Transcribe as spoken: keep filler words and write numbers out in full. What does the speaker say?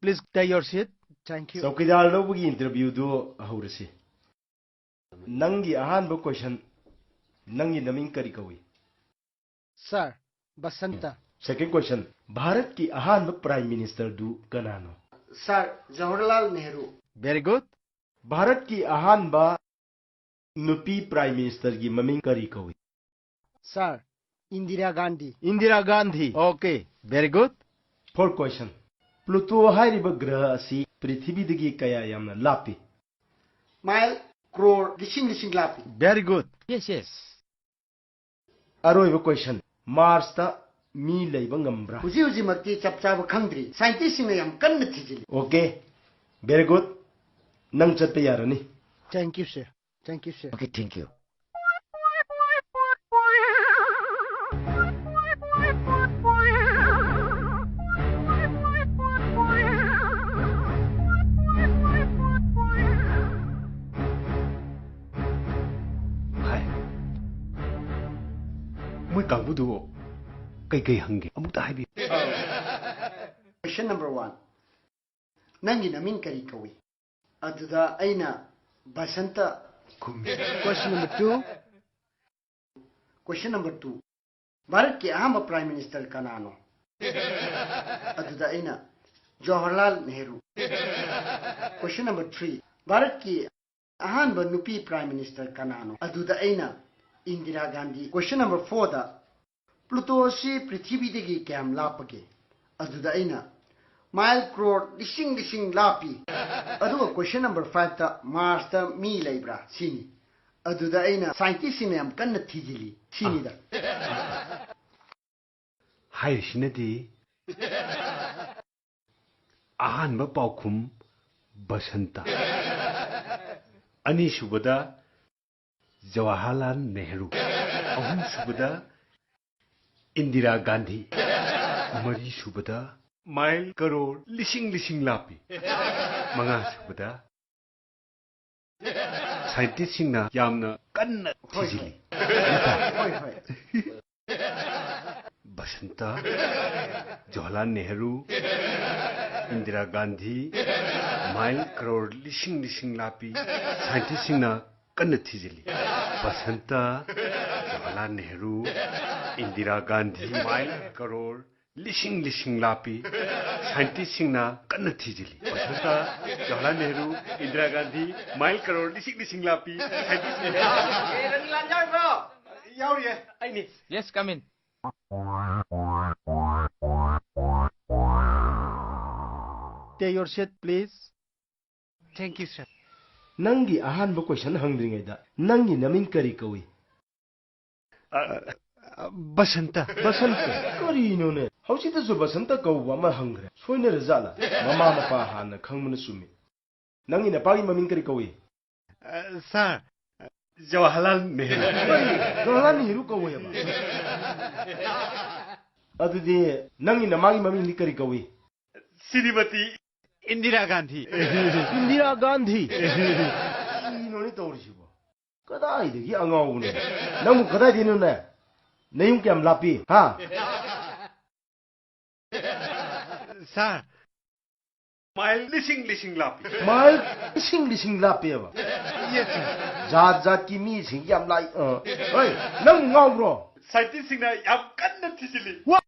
Please take your seat. Thank you. Chowkidar ꯂꯧꯕꯒꯤ ꯏꯟꯇꯔꯚ꯭ꯌꯨꯗꯨ ꯍꯧꯔꯁꯤ꯫ ꯅꯪꯒꯤ ꯑꯍꯥꯟꯕ ꯀꯣꯏꯁꯟ, ꯅꯪꯒꯤ ꯅꯃꯤꯡ ꯀꯔꯤ ꯀꯧꯏ? Sir, ꯕꯁꯟꯇ꯫ Second question, ꯚꯥꯔꯠꯀꯤ ꯑꯍꯥꯟꯕ ꯄ꯭ꯔꯥꯏꯝ ꯃꯤꯅꯤꯁꯇꯔꯗꯨ ꯀꯅꯥꯅꯣ? Sir, Jawaharlal Nehru. Very good. ꯚꯥꯔꯠꯀꯤ ꯑꯍꯥꯟꯕ ꯅꯨꯄꯤ ꯄ꯭ꯔꯥꯏꯝ ꯃꯤꯅꯤꯁꯇꯔꯒꯤ ꯃꯃꯤꯡ ꯀꯔꯤ ꯀꯧꯏ? Sir, Indira Gandhi. Indira Gandhi. Okay, very good. Fourth question, Pluto ꯍꯥꯏꯔꯤꯕ ꯒ꯭ꯔꯍ ꯑꯁꯤ ꯄ꯭ꯔꯤꯊꯤꯕꯤꯗꯒꯤ ꯀꯌꯥ ꯌꯥꯝꯅ ꯂꯥꯞꯄꯤ? Mile crore, ꯂꯤꯁꯤꯡ ꯂꯤꯁꯤꯡ ꯂꯥꯞꯄꯤ꯫ Very good. Yes, yes. ꯑꯔꯣꯏꯕ ꯀꯣꯏꯁꯟ, ꯃꯥꯔꯁꯇ ꯃꯤ ꯂꯩꯕ ꯉꯝꯕ꯭ꯔꯥ? ꯍꯧꯖꯤꯛ ꯍꯧꯖꯤꯛꯃꯛꯇꯤ ꯆꯞ ꯆꯥꯕ ꯈꯪꯗ꯭ꯔꯤ, ꯁꯥꯏꯟꯇꯤꯁꯁꯤꯡꯅ ꯌꯥꯝ ꯀꯟꯅ ꯊꯤꯖꯤꯜꯂꯤ꯫ Okay, very good. ꯅꯪ ꯆꯠꯄ ꯌꯥꯔꯅꯤ꯫ Thank you, sir. Thank you, sir. Okay, thank you. Hi. ꯃꯣꯏ ꯀꯥꯡꯕꯨꯗꯨ ꯀꯩꯀꯩ ꯍꯪꯒꯦ? ꯑꯃꯨꯛꯇ ꯍꯥꯏꯕꯤꯌꯨ꯫ Question number one. ꯅꯪꯒꯤ ꯅꯃꯤꯡ ꯀꯔꯤ ꯀꯧꯏ? ꯑꯗꯨꯗ ꯑꯩꯅ Basanta ꯈꯨꯝꯃꯤ꯫ Question number two. Question number two. ꯚꯥꯔꯠꯀꯤ ꯑꯍꯥꯟꯕ ꯄ꯭ꯔꯥꯏꯝ ꯃꯤꯅꯤꯁꯇꯔ ꯀꯅꯥꯅꯣ? ꯑꯗꯨꯗ ꯑꯩꯅ Jawaharlal Nehru. Question number three. ꯚꯥꯔꯠꯀꯤ ꯑꯍꯥꯟꯕ ꯅꯨꯄꯤ ꯄ꯭ꯔꯥꯏꯝ ꯃꯤꯅꯤꯁꯇꯔ ꯀꯅꯥꯅꯣ? ꯑꯗꯨꯗ ꯑꯩꯅ ꯏꯟꯗꯤꯔꯥ ꯒꯥꯟꯙꯤ꯫ Question number fourꯗ, ꯄ꯭ꯂꯨꯇꯣ ꯑꯁꯤ ꯄ꯭ꯔꯤꯊꯤꯕꯤꯗꯒꯤ ꯀꯌꯥꯝ ꯂꯥꯞꯄꯒꯦ? ꯑꯗꯨꯗ ꯑꯩꯅ, ꯃꯥꯏꯜ ꯀ꯭ꯔꯣꯔ ꯂꯤꯁꯤꯡ ꯂꯤꯁꯤꯡ ꯂꯥꯞꯄꯤ꯫ ꯑꯗꯨꯒ question number fiveꯇ, ꯃꯥꯔꯁꯇ ꯃꯤ ꯂꯩꯕ꯭ꯔꯥ ꯁꯤꯅꯤ꯫ ꯑꯗꯨꯗ ꯑꯩꯅ, ꯁꯥꯏꯟꯇꯤꯁꯁꯤꯡꯅ ꯌꯥꯝ ꯀꯟꯅ ꯊꯤꯖꯤꯜꯂꯤ ꯁꯤꯅꯤꯗ꯫ ꯍꯥꯏꯔꯤꯁꯤꯅꯗꯤ ꯑꯍꯥꯟꯕ ꯄꯥꯎꯈꯨꯝ ꯕꯁꯟꯇ, ꯑꯅꯤꯁꯨꯕꯗ ꯖꯋꯥꯍꯔꯂꯥꯜ ꯅꯦꯍꯔꯨ, ꯑꯍꯨꯝꯁꯨꯕꯗ ꯏꯟꯗꯤꯔꯥ ꯒꯥꯟꯙꯤ, ꯃꯔꯤꯁꯨꯕꯗ ꯃꯥꯏꯜ ꯀꯔꯣꯔ ꯂꯤꯁꯤꯡ ꯂꯤꯁꯤꯡ ꯂꯥꯞꯄꯤ, ꯃꯉꯥꯁꯨꯕꯗ ꯁꯥꯏꯟꯇꯤꯁꯁꯤꯡꯅ ꯌꯥꯝꯅ ꯀꯟꯅ ꯊꯤꯖꯤꯜꯂꯤ꯫ ꯍꯣꯏ, ꯍꯣꯏ꯫ ꯕꯁꯟꯇ, ꯖꯋꯥꯍꯔꯂꯥꯜ ꯅꯦꯍꯔꯨ, ꯏꯟꯗꯤꯔꯥ ꯒꯥꯟꯙꯤ, ꯃꯥꯏꯜ ꯀꯔꯣꯔ ꯂꯤꯁꯤꯡ ꯂꯤꯁꯤꯡ ꯂꯥꯞꯄꯤ, ꯁꯥꯏꯟꯇꯤꯁꯁꯤꯡꯅ ꯀꯟꯅ ꯊꯤꯖꯤꯜꯂꯤ꯫ ꯕꯁꯟꯇ, ꯖꯋꯥꯍꯔꯂꯥꯜ ꯅꯦꯍꯔꯨ, ꯏꯟꯗꯤꯔꯥ ꯒꯥꯟꯙꯤ, ꯃꯥꯏꯜ ꯀꯔꯣꯔ ꯂꯤꯁꯤꯡ ꯂꯤꯁꯤꯡ ꯂꯥꯞꯄꯤ, ꯁꯥꯏꯟꯇꯤꯁꯁꯤꯡꯅ ꯀꯟꯅ ꯊꯤꯖꯤꯜꯂꯤ꯫ ꯕꯁꯟꯇ, ꯖꯋꯥꯍꯔꯂꯥꯜ ꯅꯦꯍꯔꯨ, ꯏꯟꯗꯤꯔꯥ ꯒꯥꯟꯙꯤ, ꯃꯥꯏꯜ ꯀꯔꯣꯔ ꯂꯤꯁꯤꯡ ꯂꯤꯁꯤꯡ ꯂꯥꯞꯄꯤ, ꯁꯥꯏꯟꯇꯤꯁꯁꯤꯡꯅ ꯑꯦ, ꯔꯅꯤꯂꯥꯜ ꯌꯥꯎꯔꯤꯕ꯭ꯔꯣ? ꯌꯥꯎꯔꯤꯌꯦ꯫ ꯑꯩꯅꯤ꯫ Yes, come in. Take your seat, please. Thank you, sir. ꯅꯪꯒꯤ ꯑꯍꯥꯟꯕ ꯀꯣꯏꯁꯟ ꯍꯪꯗ꯭ꯔꯤꯉꯩꯗ ꯅꯪꯒꯤ ꯅꯃꯤꯡ ꯀꯔꯤ ꯀꯧꯏ? ꯑ, ꯑ, ꯕꯁꯟꯇ꯫ ꯕꯁꯟꯇ? ꯀꯔꯤꯅꯣꯅꯦ? ꯍꯧꯖꯤꯛꯇꯁꯨ ꯕꯁꯟꯇ ꯀꯧꯕ ꯑꯃ ꯍꯪꯈ꯭ꯔꯦ꯫ ꯁꯣꯏꯅꯔꯖꯥꯠꯂ? ꯃꯃꯥ ꯃꯄꯥ ꯍꯥꯟꯅ ꯈꯪꯕꯅ ꯆꯨꯝꯃꯤ꯫ ꯅꯪꯒꯤ ꯅꯄꯥꯒꯤ ꯃꯃꯤꯡ ꯀꯔꯤ ꯀꯧꯏ? ꯑ, ꯁꯥꯔ, ꯖꯋꯥꯍꯔꯂꯥꯜ ꯅꯦꯍꯔꯨ꯫ ꯀꯔꯤ? ꯖꯋꯥꯍꯔꯂꯥꯜ ꯅꯦꯍꯔꯨ ꯀꯧꯋꯦꯕ? ꯑꯗꯨꯗꯤ ꯅꯪꯒꯤ ꯅꯃꯥꯒꯤ ꯃꯃꯤꯡꯗꯤ ꯀꯔꯤ ꯀꯧꯏ? ꯁ꯭ꯔꯤꯃꯇꯤ ꯏꯟꯗꯤꯔꯥ ꯒꯥꯟꯙꯤ꯫ ꯏꯟꯗꯤꯔꯥ ꯒꯥꯟꯙꯤ? ꯀꯔꯤꯅꯣꯅꯦ ꯇꯧꯔꯤꯁꯤꯕꯣ? ꯀꯗꯥꯏꯗꯒꯤ ꯑꯉꯥꯎꯕꯅꯣ? ꯅꯪꯕꯨ ꯀꯗꯥꯏꯗꯩꯅꯣꯅꯦ? ꯅꯌꯨꯝ ꯀꯌꯥꯝ ꯂꯥꯞꯄꯤ? ꯍꯥ? ꯁꯥꯔ, ꯃꯥꯏꯜ ꯂꯤꯁꯤꯡ ꯂꯤꯁꯤꯡ ꯂꯥꯞꯄꯤ꯫ ꯃꯥꯏꯜ ꯂꯤꯁꯤꯡ ꯂꯤꯁꯤꯡ ꯂꯥꯞꯄꯦꯕ? Yes, sir. ꯖꯥꯠ ꯖꯥꯠꯀꯤ ꯃꯤꯁꯤꯡ ꯌꯥꯝ ꯂꯥꯛꯏ꯫ ꯑ, ꯍꯣꯏ, ꯅꯪ ꯉꯥꯎꯕ꯭ꯔꯣ? ꯁꯥꯏꯟꯇꯤꯁꯁꯤꯡꯅ ꯌꯥꯝ ꯀꯟꯅ ꯊꯤꯖꯤꯜꯂꯤ꯫ What?